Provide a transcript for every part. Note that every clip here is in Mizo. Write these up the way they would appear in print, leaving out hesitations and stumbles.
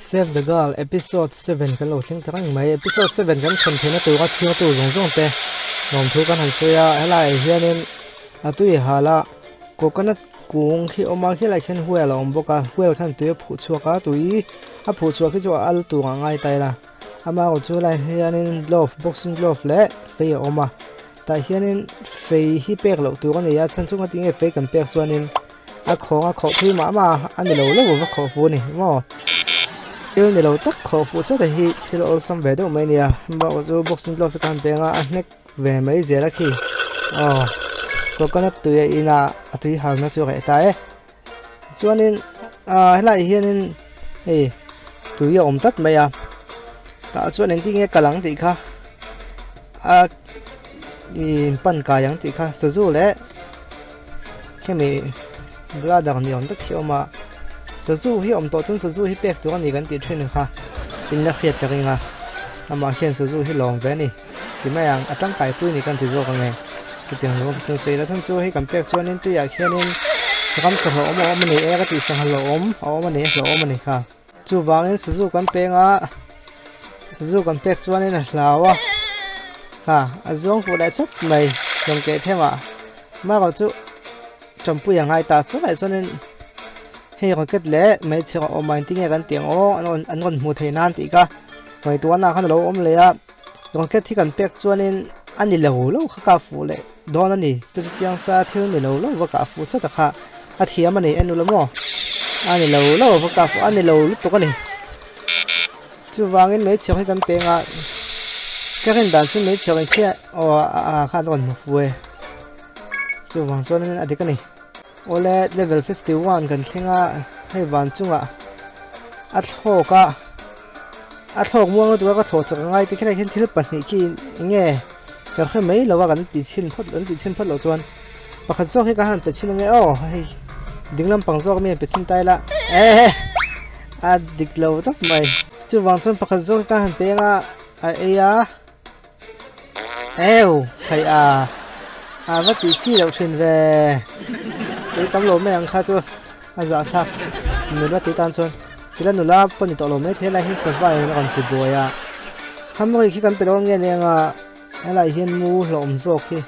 Save the Girl Episode 7 kan lo thleng ta reng mai. Episode 7 kan thlen theihna tura chhiartu zawng zawng te lawmthu kan han sawi a. Helaiah hianin a tui hal a, coconut kung khi a awm a, khilaiah khian whale a awm bawk a, whale khan tui a phuh chhuak a, tui a phuh chhuah khi chu a al tur a ngai ta ila. Amaherawhchu chu helaiah hianin glove boxing glove leh fei a awm a, tah hianin fei hi pek loh tur a ni a, chhan chu ngatinge fei kan pek chuanin a khawng a khawh phui mah mah a, a ni lo lo va khawh fu a ni maw? Thil ni lo tak khawh fuh chata hi thil awlsam ve deuh mai a ni a, amaherawhchu chu boxing glove hi ka han peng a, a hnek ve mai zel a khi aw coconut tui a in a, a tui halna chu a reh ta e. Chuanin ah helaiah hianin hei tui a awm tlat mai a tah chuan engtin nge kal ang tih kha a ih pan kai ang tih kha sazu leh khemi bladder ni awm tak hi a awm a sazu hi a awm tawh chuan sazu hi pek tur a ni kan tih thin kha in la hriat ka ring a amah hian sazu hi lawm ve a ni ti mai ang a tangkai pui ni kan ti zawk ange chutiang lo chu sawi la chhan chu hei kan pek chuanin tuiah khianin ram tha hlauhawm a awm a ni e ka tih sangha hlauhawm a awm a ni hlauhawm a ni kha chuvangin sazu kan peng a sazu kan pek chuanin a hlau a kha a zawng fuh leh chat mai lawng keh them ah marawh chu tanpui a ngai ta chulai chuanin hei rocket leh hmeichhe a awm a engtin nge kan tih ang aw an rawn an rawn hmuh theih nan tih kha ngaihtuahna khan a lo awm leh a. Rocket hi kan pek chuanin a ni lo lo kha kah fuh leh dawn a ni. Chu chu chiang sa thil ni lo lo va kah fuh chata kha a thiam a ni en ula maw? A ni lo lo va kah fuh a ni lo lutuk a ni. Chuvangin meichhek hi kan peng a, ka rin dan chu meichhek in khian aw a khan a rawn hmu fu e. Chuvang chuanin a dik a ni. Awle level 51 kan thleng a, hei van chungah a thlawk a. A thlawk muang lutuk a ka thlawh chak angai te khelai khian thil pahnih khi enge kan hre mai lo a kan ti chhin phawt kan tih chhin phawt loh chuan pakhat zawk hi ka han pe chhin ange aw hei ding lampang zawk ami an pe chhin ta ila eh a dik lo tak mai chuvang chuan pakhat zawk hi ka han pe anga a ei a eu theih a a va tih chi loh thin ve sei tam lo mai ang kha chu a zahthlak nula tih tan chuan tila nula pawh ni tawh lo mai thei a helai hian sava in a rawn ti buai a hamri khi kan pe dawn nge nia anga helai hian mu hlawm zawk hi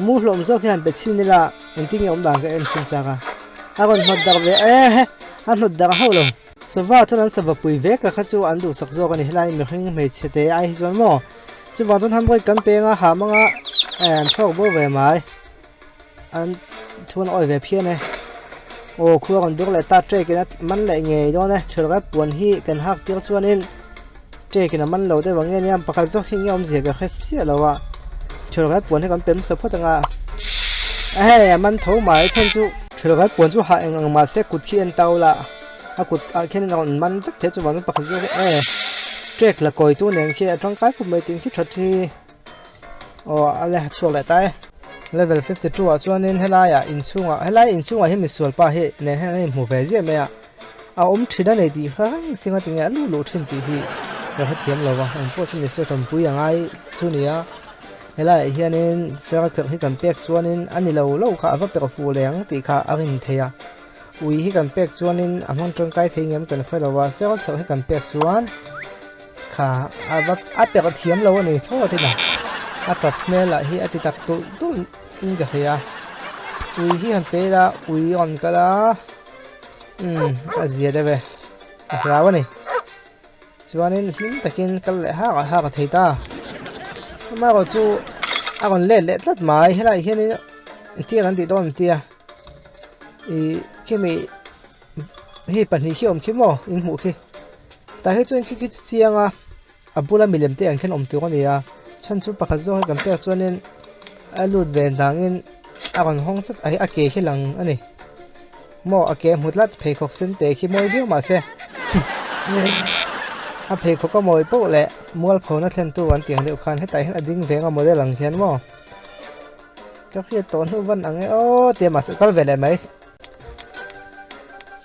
mu hlawm zawk hi han pe chhin ila engtin nge awm dan ka en chhin chak a a rawn hnawt darh ve e he a hnawt darh hauh lo. Sava chuan an sava pui vek a kha chu an duhsak zawk a ni helai mihring hmeichhe te ai hi chuan maw chuvang chuan hamri kan peng a ha manga eh an chhuak bo ve mai an thu an awi ve phian e aw khua rawn dur leh ta trek in a man leh ngei dawn e thil rep puan hi kan hak tir chuanin trek in a man lo deuh ang nge nia pakhat zawk hi enge awmzia ka hre chiah lo a thil rep puan hi kan pe hmasa phawt anga hei a man tho mai chhan chu thil rep puan chu hah eng ang mahse kut khi en tau la. A kut ah khian a rawn man vek thei a chuvangin pakhat zawk hi e trek la kawi tu nen khi a tangkai khawp mai tih khi that hi aw a le chhuak leh ta e. Level 52 ah chuanin helaiah inchhungah helai inchhungah hian misual pa hi nen hian an inhmu ve ziah mai a a awm thin a nei tih kha reng singa tinge a luh luh thin tih hi ka hrethiam lo va engpawh chu nise tawmpui a ngai chu nia helaiah hianin serkhelh hi kan pek chuanin a ni lo lo kha a va perh fuh leh ang tih kha a rin theih a. Ui hi kan pek chuanin a hmang tangkai thei ngem kan hre lo a, sel theuh hi kan pek chuan kha a va a perh thiam lo a ni thlawt in a, a tap hmel lah hi a ti tak tulh tulh in ka hria, ui hi han pe ila ui a rawn kal a, umm a zia deuh e, a hlau a ni. Chuanin hlim takin kal leh hak a hak a thei ta. Amaherawh chu a rawn let leh tlat mai helaiah hianin engtin an tih dawn an tia ih khimi hei pahnih khi awm khi maw in hmuh khi tah hi chuan khi khi chiang a a bula milem te ang khian awm tur a ni a chhan chu pakhat zawk hi kan pek chuanin a lut ve dangin a rawn hawng tlat a a ke khi lang a ni. Maw a ke hmu tlat pheikhawk sen te khi mawi viau mahse a pheikhawk a mawi poh leh mualphona thlentu an tih ang deuh khan hetah hian a ding veng a model ang hian maw ka hriat tawh hnu van ang e aw tia mahse kal ve leh mai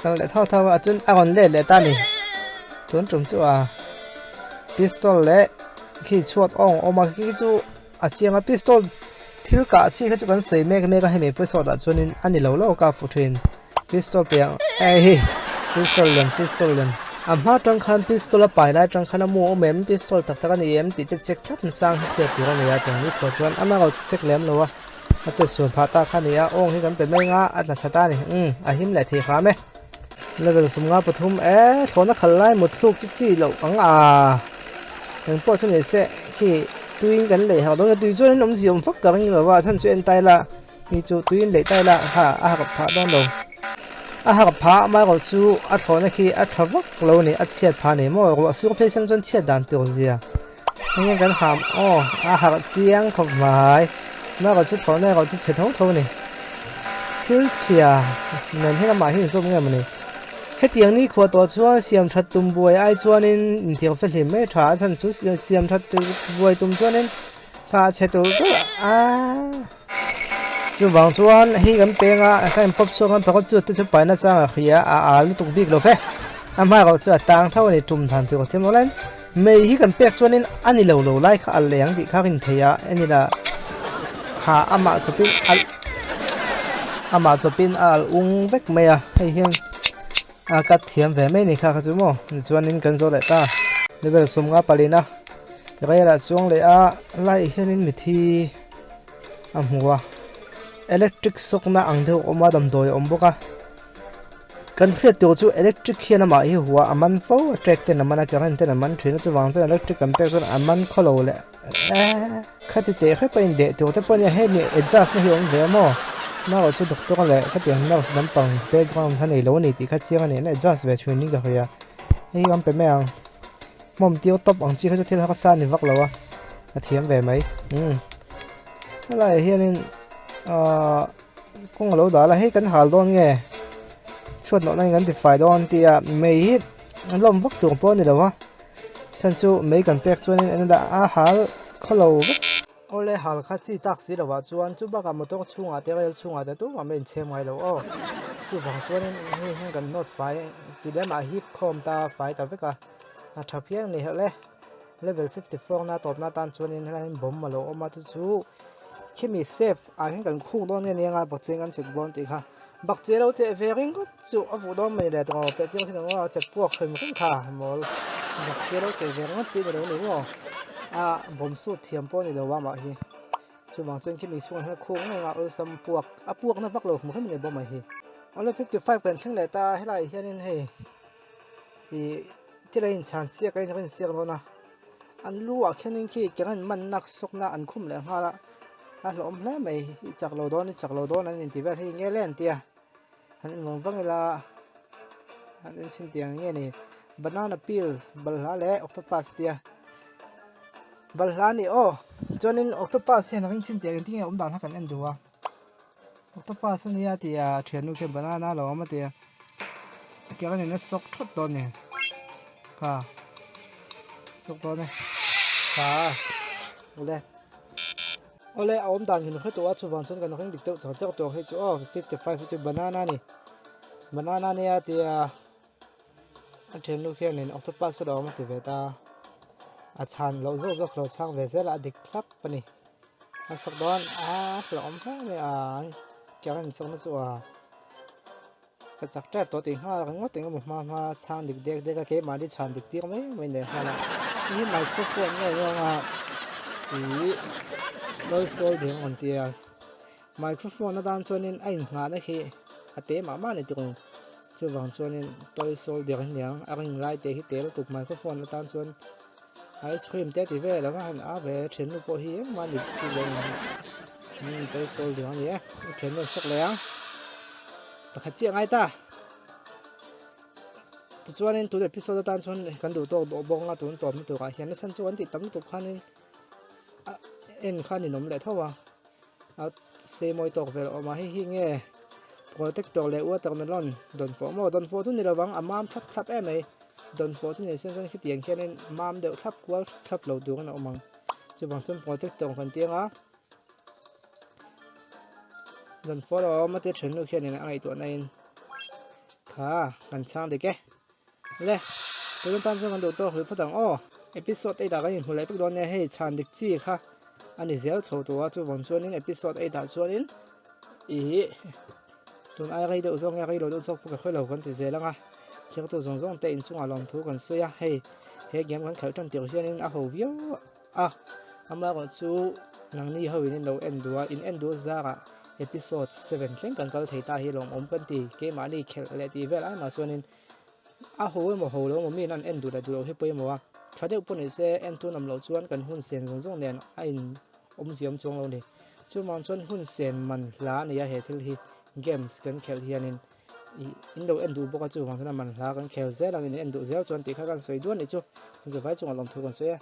kal leh thau thau a chuan a rawn let leh ta ni tun tum chu a pistol leh khi chhuat awng awm a khi chu A chiang a, pistol thil kah chi kha chu kan sawi mek mek a, hemi episode ah chuanin a ni lo lo ka fu thin. Pistol piang ei hi pistol lem pistol lem. A hma tang khan pistol a pai lai tang khan a mu awm em, pistol tak tak a ni em tih te check thlap nachang hi hriat tur a ni a, tiang ni pawh chuan amah erawh chu check lem lo a, a chet sual phah ta kha a ni a, awng hi kan pe mai anga a tla thla ta a ni, umm a him leh thei hram e. Level 53 e, thlawhna khal lai mut thluk chu chi loh ang a, engpawh chu ni se khi tuiin kan lei hak dawn a, tui chuan in awmzia awm fak ka ring lo a, chhan chu en tai la. Mi chu tuiin leh tai la ha a harh phah dawn lo. A harh phah amaherawh chu a thlawhna khi a tha vak lo a ni, a chhiat phah a ni maw? Ruah sur phei sen chuan chhiat dan tur zia. Enge kan ham aw a harh chiang khawp mai. Amaherawh chu thlawhna erawh chu chhe tho tho a ni. Thil chhia nen hian amah hi inzawm nge mawni? Hetiang nikhua tawh chuan siam that tum buai ai chuanin inthiar fehlim mai tha a chhan chu siam that buai tum chuanin Ka chhe tur tur a. Chuvang chuan hei kan peng a, ka in pawp chhuak a, pakhat chu te chu paina chang a hria a, a lutuk bik lo ve. A hma erawh chu a tang tho a ni, tum dan tur a thiam lo laiin mei hi kan pek chuanin a ni lo lo lai kha a leng tih kha rin thei a, enila ha amah chawpin a amah chawpin a alh ung vek mai a, hei hian a cut thiam ve mai a ni kha kha chu maw tichuanin kan zawh leh ta level 54. Rel ah chuang leh a laiah hianin mithi a hmu a electric shock na ang deuh a awm a damdawi a awm bawk a kan hriat tur chu electric hian amah hi hua a man fo a track ten a man a current ten a man thin a chuvang chuan electric kan pek chuan a man khawlo leh eee khati teh hrep a indeh tur te pawh a nia hemi adjust na hi a awm ve a maw narawh chu doctor leh khatiang nurse lampang background kha neilo a ni tih kha chiang a ni an adjust ve thin in ka hria hei hi an pe mai ang. Hmawm tir tawp ang chi kha chu thil harsa a ni vak lo a, a thiam ve mai. Umm helaiah hianin ahh kawng a lo dal a, hei kan hal dawn nge chhuat nawh na in kan ti fai dawn tia mei hi a lawm vak tur pawh a ni lo a, chhan chu mei kan pek chuanin an dah a hal khawlo vek. Awle hal kha chi tak si lovah chuan chu bakah motor chhungah te rail chhungah te tumah mai inchhem ngai lo aw. Chuvang chuanin hei hian kan nawt fai ti lemah hip khawm ta fai ta vek a, a tha phian a ni herh le. Level 54 na tawpna tan chuanin helai hian bomb a lo awm a chu chu khimi safe ah hian kan khung dawn nge nia bakcheh kan chhit dawn tih kha. Bakcheh lo cheh ve ringawt chu a vuh dawn mai le tawng peh tir thin ang aw che puak hrim hrim kha mawl bakcheh lo cheh ve ringawt chi a ni lo ni maw a bawm sut thiam pawh a ni lo a mah hi chuvang chuan khimi chhungah hian khung reng a awlsam puak a puak na vak lo hmu hrim a ni bawk mai hi. Awle 55 kan thleng leh ta helaiah hianin hei ih thil a inchhan chiak a in siak dawn a an lu ah khianin khi current manna sawkna an khum leh nghal a. A hlawhawm hle mai i chak lo dawn i chak lo dawn an inti vel hei nge le an tia han en vang vang ila han en chhin tiang nge ni banana peel balhla leh octopus tia balhla ni aw chuanin octopus hian a ring chhin tiang engtin nge awm dan kha kan en duh a octopus ania tia thiannu khian banana a lo awm a tia keng in a sawk thawt dawn ni kha sawk dawn e kha ule. Awle a awm dan hin hre tawh a chuvang chuan kan ring dik deuh chak chak tawh hei chu aw 55 hi chu banana a ni banana nia tia a thiannu khianin octopus a lo awm a ti ve ta a chhan loh zawk zawk lo chhang ve zel a a dik thlap a ni a sak dawn a hlauhawm hle mai a current sawkna chu a. Ka chak tep tawh tih nghal ringawt eng emaw hma hma chhang dik dek dek a keimahni chhan dik tir mai mai leh nghal a hei hi microphone nge nia ih toy sawl ding an tia microphone atan chuanin a innghahna khi a te mah mah a ni tawh chuvang chuanin toy sawl der aniang a ring lai te hi te lutuk microphone atan chuan ice cream te ti vel ava han a ve thiannu pawh hi engmah a ni bik lo a ni toy sawl der ani e thiannu an sawk leh ang. Pakhat chiah ngai ta. Tichuanin tun episode atan chuan kan duh tawk dawh bawk anga tun tawpna turah hian a chhan chu an tih tam lutuk khanin a en kha ninawm leh tho a. A sei mawi tawk vel a awm a hei hi nge protector leh watermelon dawnfawh maw dawnfawh chu ni lovang a mam thlap thlap em mai dawnfawh chu ni se chuan khitiang khianin mam deuh thlap kual thlap lo turin a awm ang chuvang chuan protector kan ti anga. Zan follow a awm a tia ṭhennu khianin a ngaihtuah nain kha kan chhang dik e. Le, tun atan chuan kan duh tawk hlui phawt ang aw. Episode 8 ah kan inhmu leh vek dawn nia hei chhan dik chi kha a ni zel chho tawh a chuvang chuanin episode 8 ah chuanin ih tun ai rei deuh zawk nge rei lo deuh zawk pawh ka hre lo kan ti zel ang a. Thirtu zawng zawng te inchungah lawmthu kan sawi a, hei he game kan khelh tan tirh hianin a ho viau a, amaherawh chu nangni ho in in lo en duh a, in en duh zarah episode seven thleng kan kal thei ta hi lawmawm kan ti, keimahni khelh leh tih vel ai mah chuanin a ho emaw ho lo emaw miin an en duh leh duh loh hi pawimawh a, tha deuh pawh ni se en tun awm loh chuan kan hun sen zawng zawng nen a in awmzia awm chuang lo a ni, chuvang chuan hun sen man hla a ni a he thil hi games kan khelh hianin. Ih in lo en duh bawk a chuvang chuan a man hla kan khel zel ang in en duh zel chuan tih kha kan sawi duan nih chu. Chu vai chungah lawmthu kan sawi a.